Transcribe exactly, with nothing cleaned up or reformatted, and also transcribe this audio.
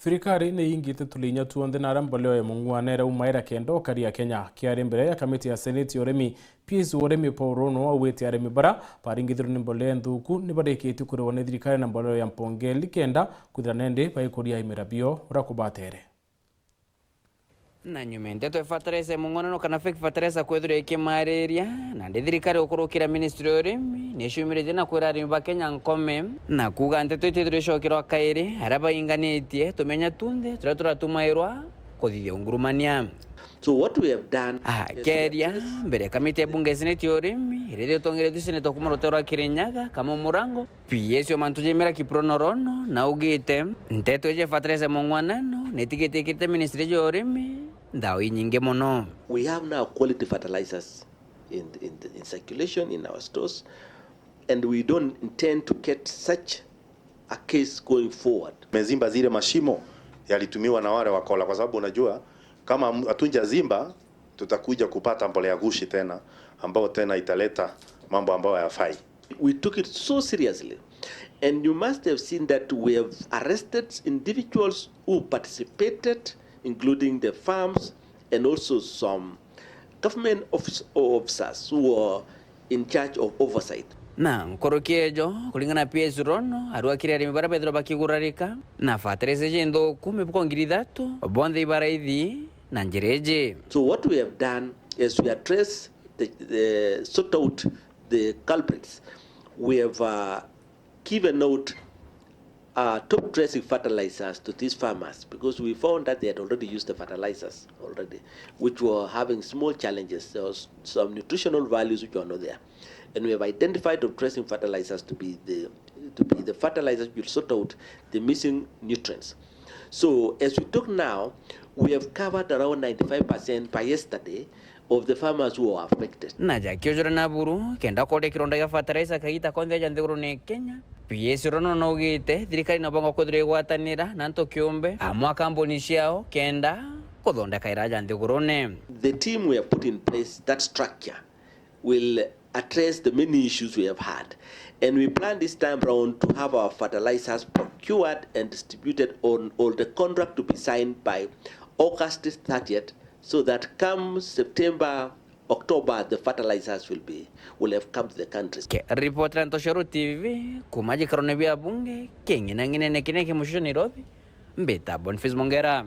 Thirikari ni ingite tulinya tuonthe na aria mboleo ya mung'wana iraumaira kenda ukaria Kenya. Kiari mbere ya kamiti ya Seneti ya urimi, P S wa urimi Paul Rono augite arimi bara baringithirwe ni mboleo nthuku ni barikitie kuriwa ni thirikari na mboleo ya mpongeli kenda kwithira nendi baikuria imera bio uria kubatere. Na nyuma nteto ya fertilizer ya mung'wanano kana fake fertilizer kwithirwa ikimariria, nandi thirikari gukurukira ministry ya urimi ni ciumiritie na kwira arimi ba Kenya nkome, na kuuga nteto itithirwe icokerwa kairi aria bainganitie tumenya tunthe turia turatumairwa kuthithia ungurumania. So what we have done is we have Akeria addressed mbere ya kamiti ya bunge ya seneti ya urimi iria itongeretue seneta kuma rutere rwa Kirinyaga, Kamau Murango, P S wa mantu ja imera Kiprono Rono naugite nteto iji ya fertilizer mung'wanano nitigite ikirite ministry ja urimi nthaao inyingi mono. We have now quality fertilizers in, in, in circulation in our stores, and we don't intend to get such a case going forward. Tumezimba zile mashimo yalitumiwa na wale wakola, kwa sababu unajua kama hatunjazimba tutakuja kupata mbolea gushi tena, ambao tena italeta mambo ambayo hayafai. We took it so seriously, and you must have seen that we have arrested individuals who participated, including the farms and also some government office-, officers who were in charge of oversight. Na nkuruki ejo, kuringana na P S Rono, arwakire arimi baria bethirwa bakigurarika na fertilizer jinthuku mifuko ngiri ithatu, bonthe ibaraithi na njira iji. So what we have done is we address the, the, sort out the culprits. We have, uh, given out, uh, top dressing fertilizers to these farmers because we found that they had already used the fertilizers already, which were having small challenges. There was some nutritional values which were not there. And we have identified top dressing fertilizers to be the, to be the fertilizers which will sort out the missing nutrients. So as we talk now, we have covered around ninety-five percent by yesterday of the farmers who are affected. Na jakiujura na buru, kenda kuria kironda gia fertilizer kagita konthe ja nthigurune Kenya, P S Rono naugite thirikari nabonga kwithirwa igwatanira na antu kiumbe amwe a kambuni ciao kenda kuthondeka iraja nthigurune. The team we have put in place, that structure, will address the many issues we have had. And we plan this time round to have our fertilizers procured and distributed on all the contract to be signed by August thirtieth, so that come September, October, the fertilizers will be, will have come to the country. Ke-, ripoti ya Ntoshero T V, kuma jikarone bia bunge, king'inang'inene kine ki mucicio Nairobi, mbita Boniface Mongera.